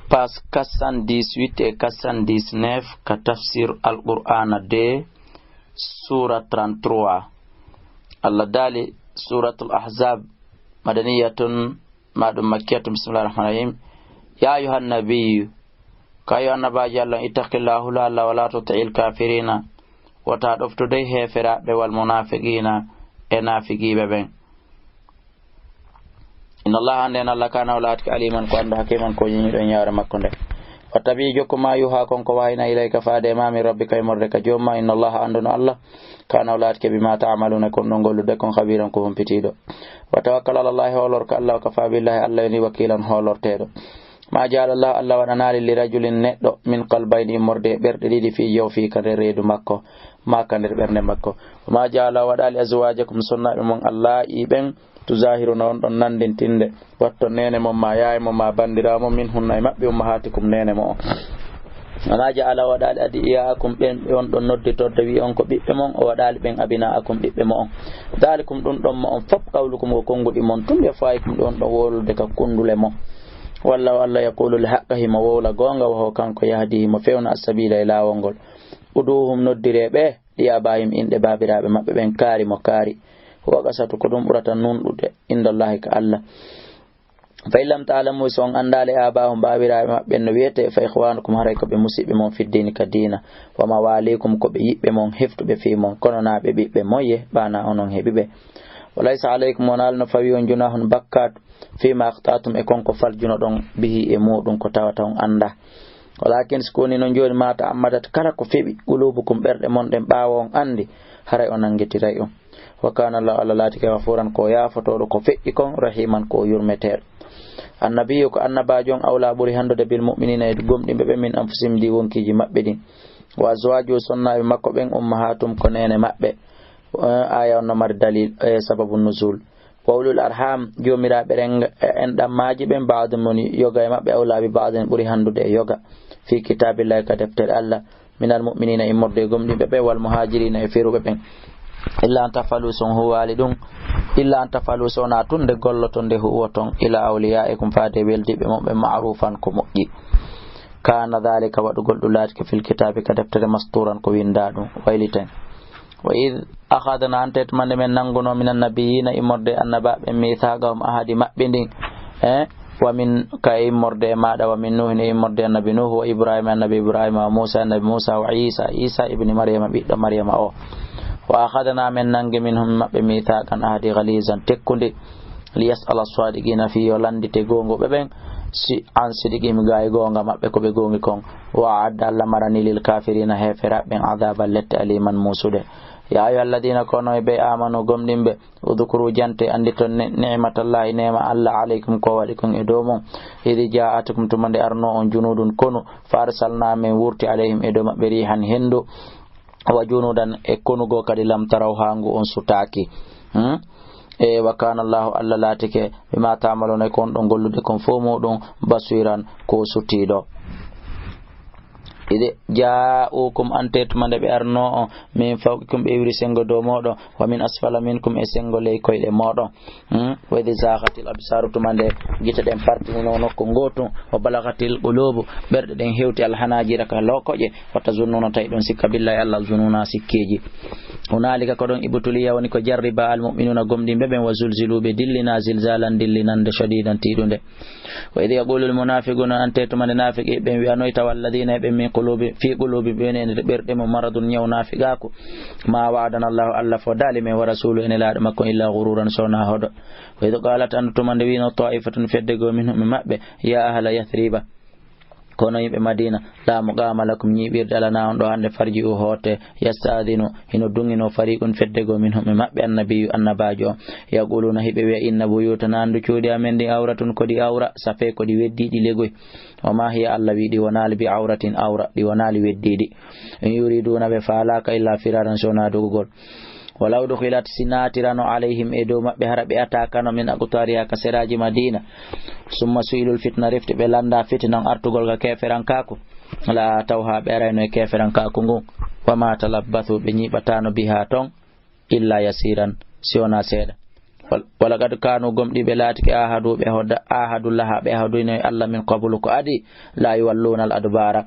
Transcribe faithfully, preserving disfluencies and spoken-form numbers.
Page quatre cent dix-huit e quatre cent dix-neuf ka tafsir Alqur'aana deux, suura trente-trois. Allah daali, Suuratul Ahzab, madaniyatun, ma ɗum makkiyatun. Bismillahir Rahmanir Rahim. Ya ayyuhan nabiyyu, ka yo annabaajo Allah, ittaqillah, hula Allah, wala tuti'il kafirina, wota ɗoftude heeferaaɓe, wal munafiqina, e naafiqiiɓe ɓen. Inna Allah, annde en Allah, kana o laatike aliman ko anndu, hakiman ko ñiñuɗo e ñaawre makko nde. Wattabi, jokku ma yuha kon ko wahayna ilayka faade e ma min rabbika immorde ka joom ma. Inna Allah, anndu no Allah, kana o laatike bima ta'maluna kon ɗon gollude kon khabiran ko humpitiiɗo. Wa tawakkal ala Allah, hoolor ka Allah, wa kafa billahi, Allah yoni wakilan hoolorteeɗo. Ma ja'ala Allah, Allah waɗanaali li rajulin neɗɗo min qalbayni immorde e ɓerɗe ɗiɗi fi jawfi ka nder reedu makko, ma ka nder ɓernde makko. Wa ma ja'ala, o waɗaali azwajakum sonnaaɓe mon allaa'i ɓen tuzahiruna on ɗon nanndintinde, watton neene mon ma yaaye mon ma banndiraawo mon min hunna e maɓɓe ummahatikum neene mo on. Wa ma ja'ala, o waɗaali adiyaakum ɓen ɓe on ɗon nodditorde wi on ko ɓiɓɓe mon, o waɗaali ɓen abinaakum ɓiɓɓe mo on. Dalikum ɗum ɗon mo on fof qawlukum ko konnguɗi mon tun ɓe faayikum ɗi on ɗon wowlude ka kunndule mon. Wallahu, Allah yaqulu l haqqa, himo wowla goonga, wa huwa kanko yahdi himo fewna as-sabila e laawol ngol. Uduuhum, noddire ɓe, li abaihim, inɗe baabiraaɓe maɓɓe ɓen, kaari mo kaari. Huwa aqsatu, ko ɗum ɓurata nunɗude, indallahi, ka Allah. Fa in lam ta'lamu, so on anndaali abaahum, baabiraaɓe maɓɓe no wiyete, fa ikhwanukum, haray ko ɓe musiɓɓe mon, fiddiini, ka diina. Wa mawalikum, ko ɓe yiɓɓe mon, heftuɓe fii mon, kono na ɓe ɓiɓɓe moye, ɓana onon heɓi ɓe. Wa laysa alaykum, wonaali no fawi on, junahun, bakkaatu, fima akhta'tum, e kon ko faljunoɗon, bihi, e muɗum, ko tawata on annda. Walakin, si ko woni non jooni, ma ta'ammadat, kala ko feɓi, qulubukum, ɓerɗe mon ɗen, ɓaawo on anndi, haray o nanngitiray on. Wa kana Allahu, Allah laatike, ghafuran, ko yaafotooɗo ko feƴƴi kon, rahiman, ko yurmeteeɗo. Annabiyu, ko annabaajo on, awla, ɓuri hanndude, bil mu'minina, e gomɗinɓe ɓen, min anfusihim, ndi wonkiiji maɓɓe ɗin. Wa azwaju, sonnaaɓe makko ɓen, ummahatum, ko neene maɓɓe. Eh, aya on no mari dalil, eh, sababu nuzul. Wa ulul arham, joomiraaɓe renga-, en ɗammaaji ɓen, ba'dun, woni yoga e maɓɓe, awla bi ba'din, ɓuri hanndude e yoga, fi kitaabillahi, ka deftere Allah, minal mu'minina, immorde e gomɗinɓe ɓe, wal muhajirina, e feruɓe ɓen. Illa an taf'alu, so on huuwaali ɗum, illa an taf'alu, so wonaa tun nde golloton, nde huuwoton, ila awliyaikum, faade e weldiiɓe mon ɓe, ma'rufan, ko moƴƴi. Kana dhalika, waɗugol ɗum laatike, fil kitaabi, ka deftere, masturan, ko winndaa ɗum, wayliten. Wa id akhadna, ante tuma nde men nanngunoo, minan nabiyina, immorde e annabaaɓe, mithaqahum, ahadi maɓɓe ndin, eh, wa min, ka e immorde e maaɗa, wa min Nuhin, e immorde annabi Nuhu, wa Ibrahima, annabi Ibrahima, wa Musa, annabi Musa, wa Isa, Isa ibni Maryama, ɓiɗɗo Maryama o. Wa akhadna, men nanngi, minhum, maɓɓe, mithaqan, ahadi, ghalizan, tekkundi. Li yas'ala sadiqina fi, yo lanndite goonguɓe ɓen, si an sidiqihim, gaa e goonga maɓɓe ko ɓe goongi kon. Wa a'adda, Allah marani, lil kafirina, heeferaaɓe ɓen, adaban, lette, aliman, muusude. Ya ayyuha alladina, kono e ɓe, amanu, gomɗinɓe, udhkuru, jante, anndito ni-, ni'matallahi, neema Allah, alaykum, ko waɗi kon e dow mon. Idi ja'atkum, tuma nde arno on, junudun, konu, fa arsalna, men wurti, alayhim, e dow maɓɓe, rihan, henndu. Wa junudan, e konu goo kadi, lam tarawha, ngu on sutaaki. Hmm? E wa kana Allahu, Allah laatike, bima ta'maluna, e ko on ɗon gollude kon fof muɗum, basiran, ko sutiiɗo. Ide ja'ukum, ante tuma nde ɓe arno on, min fawqikum, ɓe iwri senngo dow mooɗon, wa min asfala minkum, e senngo ley koyɗe mooɗon. Hmm? Wa idh zaghatil absaru, tuma nde gite ɗen partinino nokku ngootu, wa balaghatil qulubu, ɓerɗe ɗen hewti, al hanajira, ka lookoƴe, wa tazunnuna, tawi ɗon sikka, billahi, Allah, zununa, sikkeeji. Hunalika, ko ɗon, ibtuliya, woni ko jarriba, al mu'minuna, gomɗinɓe ɓen, wa zulzilu, ɓe dillina, zilzalan, dillinande, shadidan, tiiɗunde. Wa idh yaqulu al munafiquna, ante tuma nde naafiqi ɓen wi'anoyta, walladina, e ɓen, min qulubi, fi qulubi, ɓen e nder ɓerɗe mum, maradun, ñaw naafiqaaku. Ma wa'adana Allahu, Allah fodaali men, wa rasulu, e nelaaɗo makko, illa ghururan, sona hodo. Wa idh qalat, andu tuma nde wi'no, ta'ifatun, fedde goo, minhum, e maɓɓe, ya ahla Yathriba, kono yimɓe Madina, la muqama lakum, ñiiɓirde alana on ɗo hannde, farji'u, hoote, yasta'dinu, hino duŋinoo, fariqun, fedde goo, minhum, e maɓɓe, annabiyyu, annabaajo on, yaquluna, hiɓe wi'a, inna buyutana, andu cuuɗi amen ɗin, awratun, ko ɗi awra, safe, ko ɗi weddiiɗi legoy. Wa ma hiya, Allah wi'i, ɗi wonaali, bi awratin, awra, ɗi wonaali weddiiɗi. In yuriduna, ɓe faalaaka, illa firaran, sona dogugol. Walaw dukhilat, si naatirano, alayhim, e dow maɓɓe, hara ɓe ataakano, min aqtariha, ka seraaji Madina. Summa su'ilul fitna, refti ɓe lannda fitina on artugol ka keeferankaaku. La atawha, ɓe arayno e keeferankaaku ngun. Wa ma talabbathu, ɓe ñiiɓataano biha ton, illa yasiran, si wonaa seeɗa. Wal-, walaqad kaanu, gomɗii ɓe laatike, aahadu, ɓe hoda, aahadu Llaha, ɓe aahaduyno e Allah, min qablu, ko adii, laa yuwalluuna al adbaara,